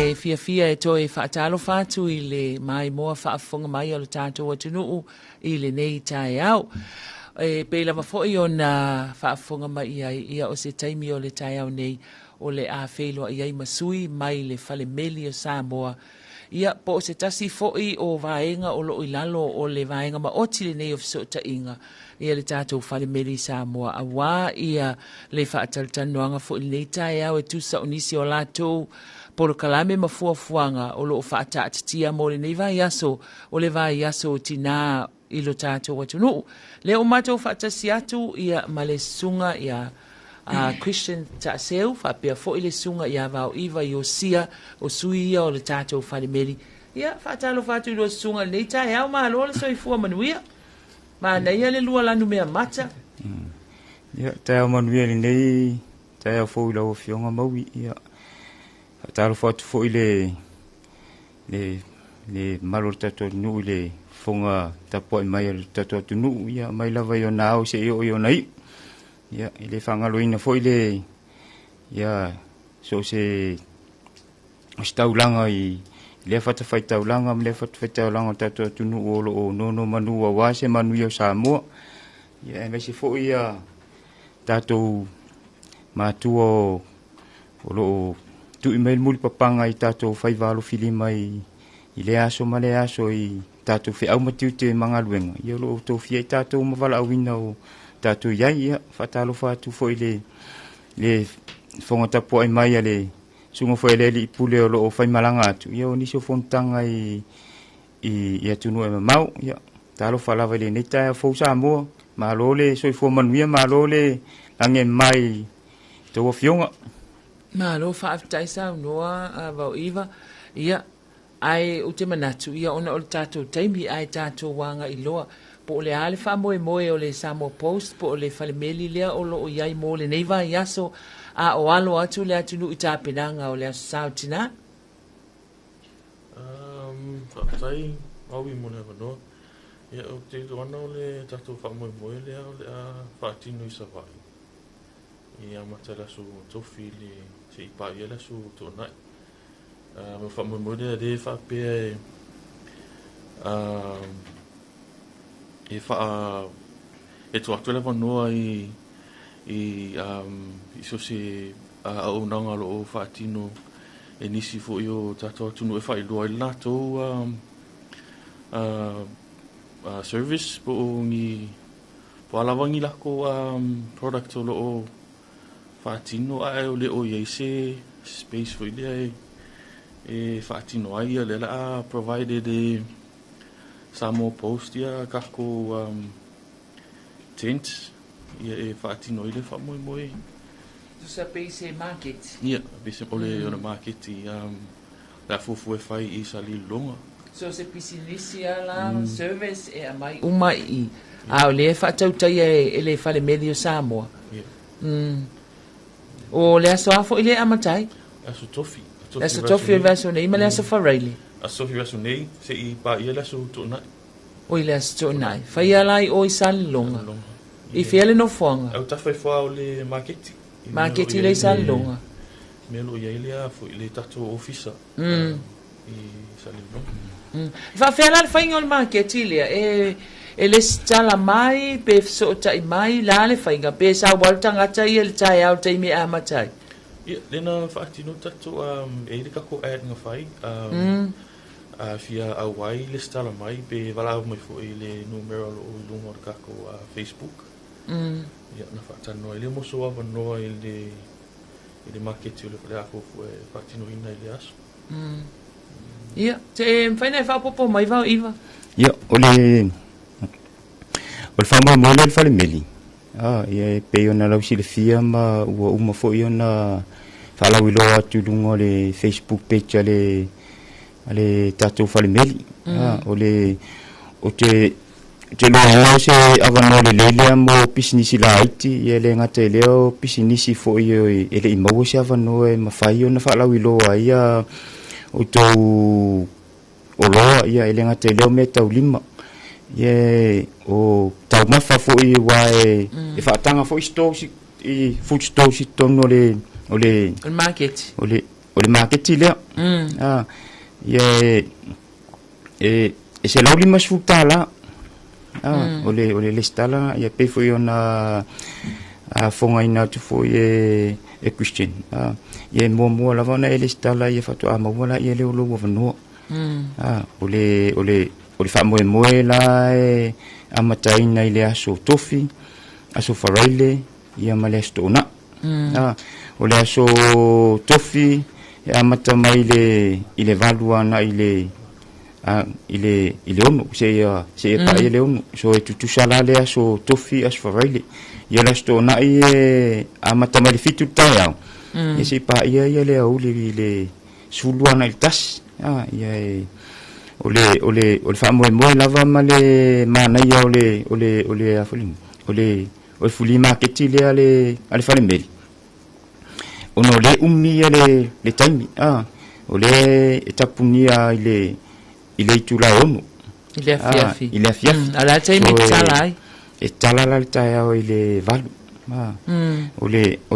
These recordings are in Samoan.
E fiafia e toe faatalofa atu i le maimoa faafofoga mai o le tatou atunuu i lenei taeao. E pei lava foi ona faafofoga mai i ai, ia o se taimi o le taeao nei o le a feiloai ai ma sui mai le Fale Meli o Samoa, ia po o se tasi foi o vaega o lo o i lalo o le vaega maoti lenei o fesootaiga, ia le tatou Fale Meli i Samoa, auā ia le faatalatalanoaga foi i lenei taeao e tusa o nisi o latou polokalame ma fuafuaga o lo o faataatitia mo lenei vaiaso o le vaiaso o tinā i lo tatou atunuu. Lea ua matou faatasi atu ia ma le susuga ia a Christian Taaseu faapea foi le susuga ia Vaoiva Iosia o sui ia o le tatou fale meli. Ia faatalofa atu i lua susuga i lenei taeao, malo le soifua manuia. Manaia le lua lanu mea mata. Ia, taeao manuia i lenei taeao fou i lau Afioga Maui. Ia, faatalofa atu foi le le le mamalu o le tatou atunuu i le fofoga tapuai mai a le tatou atunuu, ia mai lava i ona ao seia oo i ona iu. Ia, e le faagaloina foi le ia so o se ositaulaga i lea fatafaitaulaga ma lea fatafaitaulaga o le tatou atunuu o lo o nonomanu aua se manuia o Samoa. Ia, aemaise foi ia tatou matua o o lo o tui mai le mulipapaga i tatou faiva alofilima i lea aso ma lea aso i tatou feau ma tiute ma galuega, ia o lo o tofia ai tatou ma valaauina o tatou i ai. Ia, faatalofa atu foi i le le fofoga tapuai mai a le susuga foi a le Alii Pule o lo o faimalaga atu, ia o nisi o fonotaga i i atunuu e mamao. Ia, talofa lava i lenei taeao fou Samoa, malo le soifua manuia, malo le lagi e mama i tou afioga. Malo faafetai saunoa a Vaoiva. Ia, ae ou te manatu, ia ona o le tatou taimi ae tatou agai loa po o le a le faamoemoe o le Samoa Post po o le falemeli lea o lo o i ai mo lenei vaiaso a o alo atu le atunuu i tapenaga o le Aso Sa o Tina. Faafetai Maui mo le avanoa. Ia, ou te iloa o le tatou faamoemoe lea o le a faatino i Savaii i amata i le aso Tofi i le seia paia le aso Toonai. O le faamoemoe lea lea e faapea e e faa e tuu atu le avanoa i i i so o se auaunaga o lo o faatino e nisi foi o tatou atunuu e faailoa ai le latou service po o ni po o a lava ni lakou product o lo o faatino ae o le o i ai se space foi lea e faatino ai. Ia lea o le a provided e Samoa Post ia takou tent ia e faatino ai le faamoemoe. Tusa pei se maketi. Ia, pei se o le o le maketi le a fuafua e fai i Salelologa. So se pisinisi a la service e aumai uma i i, a o lea e faatautaia e le Fale Meli o Samoa. Ia. O le aso a foi lea e amata ai? Aso Tofi. Le aso Tofi o le vaiaso nei ma le aso Faraile. Aso Tofi vaiaso nei, se i paia le aso Toonai. Oi le aso Toonai. Faia la i o i Salelologa. I fea le nofoaga? Autafa ifo lava o le maketi. Maketi lea i Salelologa. Mea o lo o i ai lea foi le tatou ofisa i Salelologa. E faapefea la le faiga o le maketi lea? E e lesitala mai pe fesootai mai, le a le faiga? Pe sau lava le tagata ia i le taeao i le taimi e amata ai? Ia, lea na faatino tatou, e i ai le tatou ad na fai, a fia auai lesitala mai pe valaau mai foi i le numera o lo o i luga o le tatou Facebook. Ia, ona faatalanoa ai lea mo sou avanoa i le i le maketi o le a fuafua e faatinoina i lea aso. Ia, se mafai ona e faaopoopo mai Vaoiva? Ia, o le o le faamoemoe lea i le fale meli, a, ia e pei ona lausilafia ma ua uma foi ona faalauiloa atu i luga o le Facebook page a le a le tatou fale meli. A, o le o te Ou te iloa o se avanoa lelei lea mo pisinisi laiti, ia e le gata i lea o pisinisi foi e le i maua se avanoa e mafai ona faalauiloa ai a outou oloa, ia e le gata i lea o meataulima. Ia o taumafa foi aua e faataga foi stores i food stores i totonu o le O le maketi. O le. o le maketi lea. Ia e $150. O le lesitala ia pei foi ona fogaina atu foi e Christian. Ia e muamua lava ona e lesitala ia faatoa maua la ia lea o lou avanoa. O le faamoemoe la e amataina i le aso Tofi, aso Faraile, ia ma le aso Toonai. O le aso Tofi e amata mai i le 8 ana i le 6, seia paia le 6. So e tutusa la le aso Tofi, aso Faraile. Ia le aso Toonai e amata mai le 7 le taeao. Ia sei paia ia le aoauli i le 12 ana i le 1. Ia e o le faamoemoe lava ma le manaia o le o le flea maketi lea a le falemeli. Ona o le umi ia le taimi. O le e tapunia i le itula e 6. I le afiafi. I le afiafi. A la taimi e tala ai. E tala la le taeao i le 8. O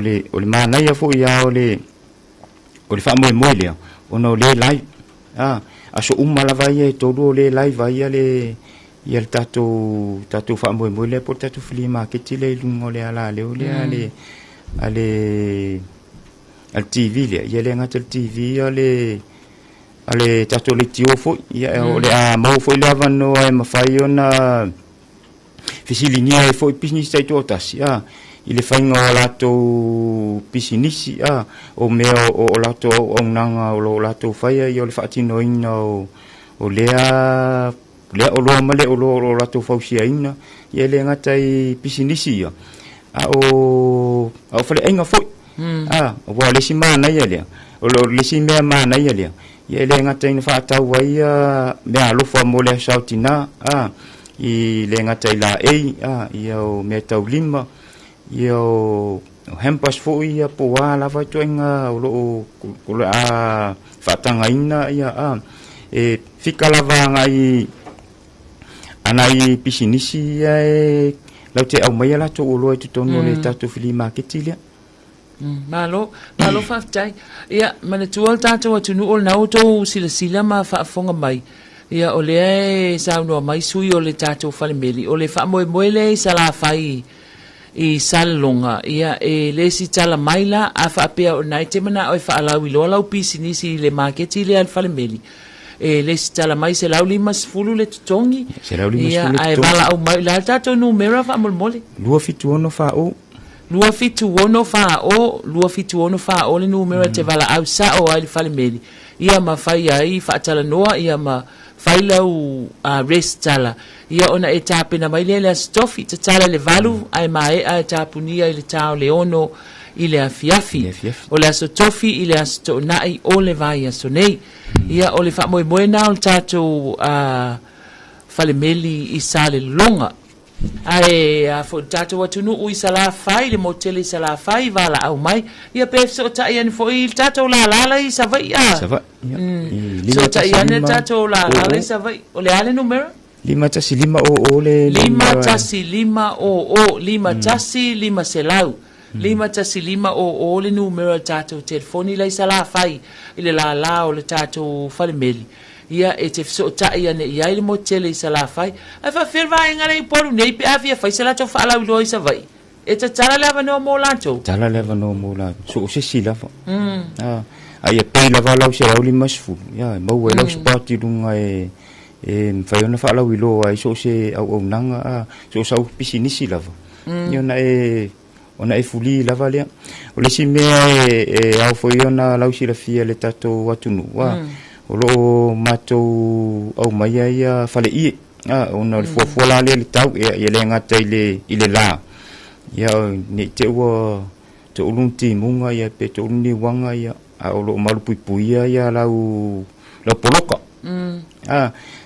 le manaia foi ia o le faamoemoe lea, ona o le live. Aso uma lava ia e 3 o le live ai ia le tatou faamoemoe lea po o le tatou flea maketi lea i luga o le alaleo lea a le TV lea. Ia le gata le TV a le tatou leitio foi. Ia o le a maua foi le avanoa e mafai ona fesiligia ai foi pisinisi taitoatasi i le faiga o latou pisinisi, o mea o latou auaunaga o lo latou faia, ia o le faatinoina o lea oloa ma le oloa o lo latou fausiaina. Ia le gata i pisinisi ia, a o faleaiga foi. Ua o le isi manaia lea, o le isi mea manaia lea, ia le gata ina faatau ai mea alofa mo le aso tina, i le gata i laei, ia o mea taulima, ia o hampers foi ia po o a lava ituaiga o lo o faatagaina ia, e fika lava agai anai pisinisi ia e lau te aumai ia latou oloa i totonu o le tatou flea maketi lea. Malo, malo faafetai. Ia, manatua le tatou atunuu o lena ua outou silasila ma faafofoga mai. Ia, o lea e saunoa mai sui o le tatou falemeli, o le faamoemoe lea i Salafai i Salelologa, ia, e lesitala mai la, a faapea o lena e te manao e faalauiloa lau pisinisi i le maketi lea a le falemeli, e lesitala mai $150 le totogi. $150 le Ia, ae totogi. valaau mai, o le a le tatou numera faamolemole? 276 4O. 276 4O, 276 4O le numera e te valaau sao ai le falemeli. Ia ma fai ai faatalanoa, ia ma fai lau resitala. Ia ona e tapena mai lea le aso Tofi, tatala i le 8, ae maea e tapunia i le ta o le 6 i le afiafi. I le afiafi. O le aso Tofi i le aso Toonai o le vaiaso nei. Ia o le faamoemoe na o le tatou falemeli i Salelologa. Ae a foi le tatou atunuu i Salafai, le motele i Salafai, valaau mai. Ia pe fesootai ane foi i le tatou lala i Savaii. Savaii, ia. I lima Fesootai tasi ane le lima tatou lala o i o. Savaii. O le a le numera? 515 o o le Lima numera. tasi lima o o, 515 00. 515 o o le numera o le tatou telefoni la i Salafai i le lala o le tatou falemeli. Ia e te fesootai ane i ai le motele i Salafai. Ae faafefea le vaega lea i Upolu nei pe a fia fai se latou faalauiloa i Savaii. E tatala le avanoa mo latou. Tatala le avanoa mo latou. So o se isi lava. A ia pei lava lau $150. Ia, e maua ai lau spot i luga e mafai ona faalauiloa ai so o se auaunaga, so o sau pisinisi lava. Ia ona e fuli lava lea. O le isi mea e ao foi ona lau silafia le tatou atunuu, o lo o matou aumaia ia faleie, ona o le fuafua la lea le tau, ia le gata i le la. Ia, nei te ua toulu ni timuga, ia, pe toulu ni uaga, ia, a o lo o malupuipuia ia lau poloka.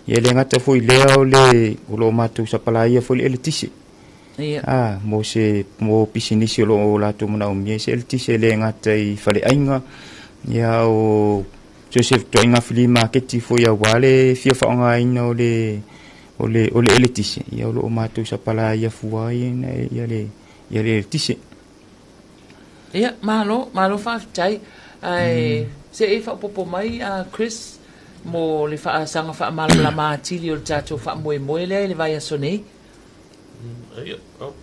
Ia le gata foi lea o le o lo o matou sapalaia foi le eletise. Ia. Mo se mo pisinisi o lo o latou manaomia se eletise le gata i faleaiga, ia o so se ituaiga flea maketi foi aua le fia faaaogaina o le o le eletise, ia o lo o matou sapalaia fua ai ia le eletise. Ia, malo, malo faafetai. Ae Se i faaopoopo mai a Chris mo le faasaga faamalamalama atili o le tatou faamoemoe lea i le vaiaso nei. Ia, au,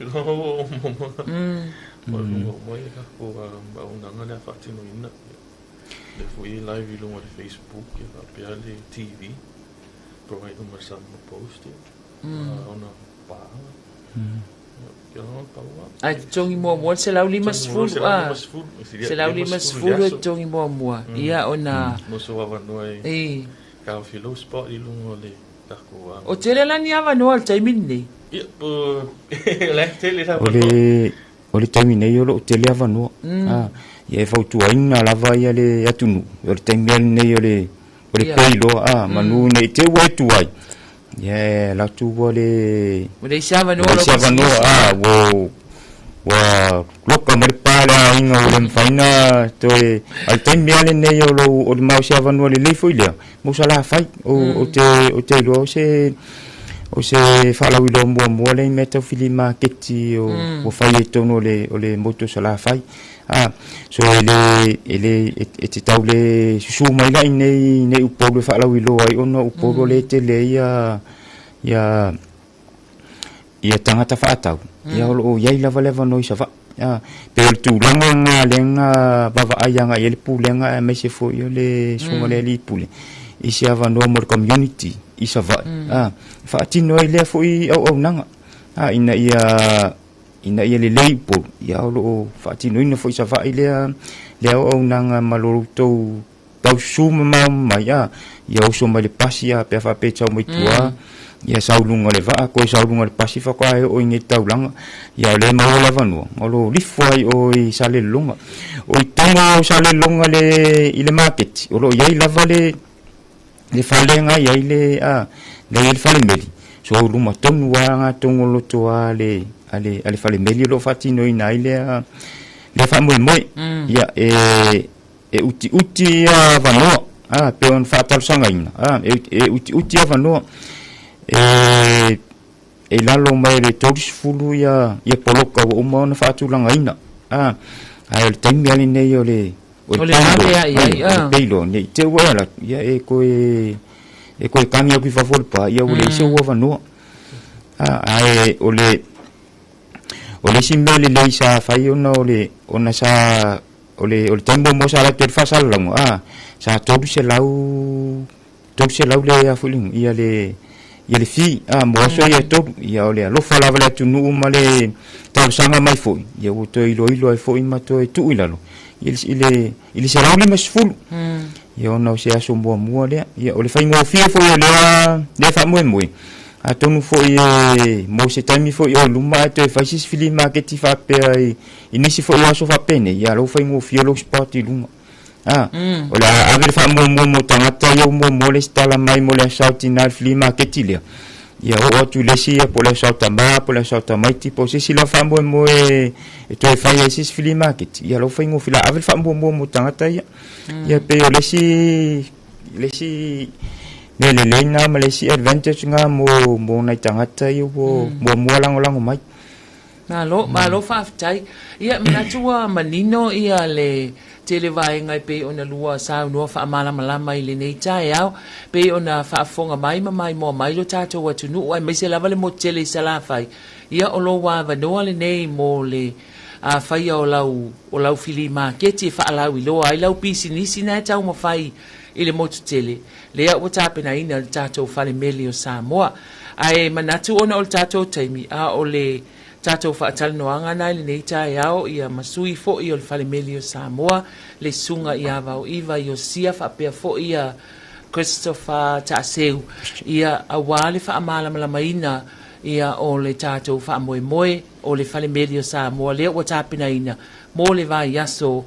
o momoga. O luga mai le tatou auaunaga lea faatinoina. Lea foi e live i luga o le Facebook ia faapea le TV. Provide uma Samoa Post ia. Ona paaga. Ae totogi muamua le 150 a. 150 e totogi muamua. Ia ona. Mo sou avanoa e taofi lou spot i luga o le tatou. O tele la ni avanoa i le taimi lenei? Ia, o la e tele le avanoa. O le taimi nei o lo o tele avanoa. Ia e fautuaina lava ia le atunuu, o le taimi lava lenei o le o le pei loa a manu nei te ua e tuai. Ia e alu atu ua le Ua leai se avanoa ua leai se avanoa a ua ua loka mai le pa le aiga ua le mafai ona toe a o le taimi lava lenei o lou o le ma o se avanoa lelei foi lea mo Salafai. O te o te iloa o se o se faalauiloa muamua lea i mea tau fili maketi o ua fai ai i totonu o le o le motu o Salafai. A so e le e le e te tau le susu mai la i nei nei Upolu e faalauiloa ai ona o Upolu o lea e tele ai ia ia ia tagata faatau, ia o lo o i ai lava le avanoa i Savaii. A, pei o le tulaga lena lea na vaavaai agai i ai le Pulega aemaise foi o le Susuga i le Alii Pule i se avanoa mo le community i Savaii, a, e faatino ai lea foi auaunaga, a, ina ia ina ia lelei Upolu, ia o lo o faatinoina foi i Savaii lea lea auaunaga ma lo outou taususu mamao mai a ia oso mai le pasi a pe a faapea e sau mai tua ia sau luga o le vaa koe sau luga o le pasi faatoa e oo i nei taulaga ia o lea e maua le avanoa o lo o lifo ai o i Salelologa. O i totonu o Salelologa le i le maketi o lo o i ai lava le le fale na i ai le a le i ai le fale meli so o luma tonu lava na tonu o loto a le a le a le fale meli o lo o faatinoina ai lea lea faamoemoe. Ia e E utiuti ia avanoa, a, pei ona faatalosagaina, a, e, e utiuti avanoa. E, e lalo mai le 30 ia, ia poloka ua uma ona faatulagaina. A, ae o le taimi lava lenei o le, o le vave lava i ai, a. O le pei loa, ne i te i ua e alu atu, ia e toe, e toe kagi atu i fafo o le pa, ia ua leai sou avanoa. A, ae o le, o le isi mea lelei sa fai ona o le, ona sa, O le, o le taimi muamua sa alu atu ai le faasalalauga, a, sa 300, 300 le a foi le, ia le, ia le fee, a, mo aso ia e tolu. Ia o le alofa lava i le atunuu ma le talosaga mai foi, ia ua toe iloilo ai foi ma toe tuu i lalo i le, i le, i le 150. Ia ona o se aso muamua lea. Ia o le faigofie foi o lea, lea faamoemoe, atonu foi e, mo se taimi foi o i luma ae toe fai se isi flea market faapea i, I nisi foi o aso faapenei, ia lou faigofie lou spot i luga. A, o le a ave le faamuamua mo tagata ia ua muamua le lesitala mai mo le Aso Tina i le flea market lea. Ia oo atu i le isi po o le Aso Tama po o le Aso Tamaiti po o se isi lava faamoemoe e toe fai ai se isi flea market, ia lou faigofie o le a ave le faamuamua mo tagata ia. Ia pei o le isi le isi mea lelei lena ma le isi advantage lena mo mo nai tagata ia ua muamua lagolago mai. Malo, malo faafetai. Ia, manatu ua manino ia le tele vaega e pei ona lua saunoa faamalamalama i lenei taeao, pei ona faafofoga mai ma maimoa mai lo tatou atunuu aemaise lava le motu tele i Salafai. Ia, o lou avanoa lenei mo le faia o lau, o lau fili maketi e faalauiloa ai lau pisinisi na e taumafai i le motu tele, lea ua tapenaina le tatou fale meli o Samoa. Ae manatu ona o le tatou taimi, a o le tatou faatalanoaga na i lenei taeao, ia ma sui foi o le fale meli o Samoa, le Susuga ia Vaoiva Iosia faapea foi ia Christopher Taaseu, ia aua le faamalamalamaina ia o le tatou faamoemoe o le fale meli o Samoa lea ua tapenaina mo le vaiaso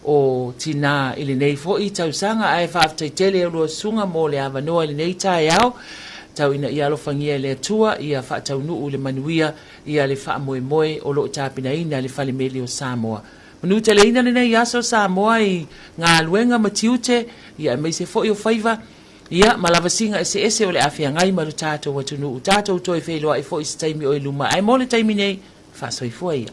o Tinā i lenei foi tausaga ae faafetai tele e lua susuga mo le avanoa i lenei taeao tau ina ia alofagia e le Atua ia faataunuu i le manuia ia le faamoemoe o lo o tapenaina e le Fale Meli o Samoa. Manuteleina lenei aso Samoa i galuega ma tiute ia aemaise foi o faiva ia ma lavasiga eseese o le a feagai ma lo tatou atunuu. Tatou toe feiloai foi i se taimi o i luma ae mo le taimi nei, faasoifua ia.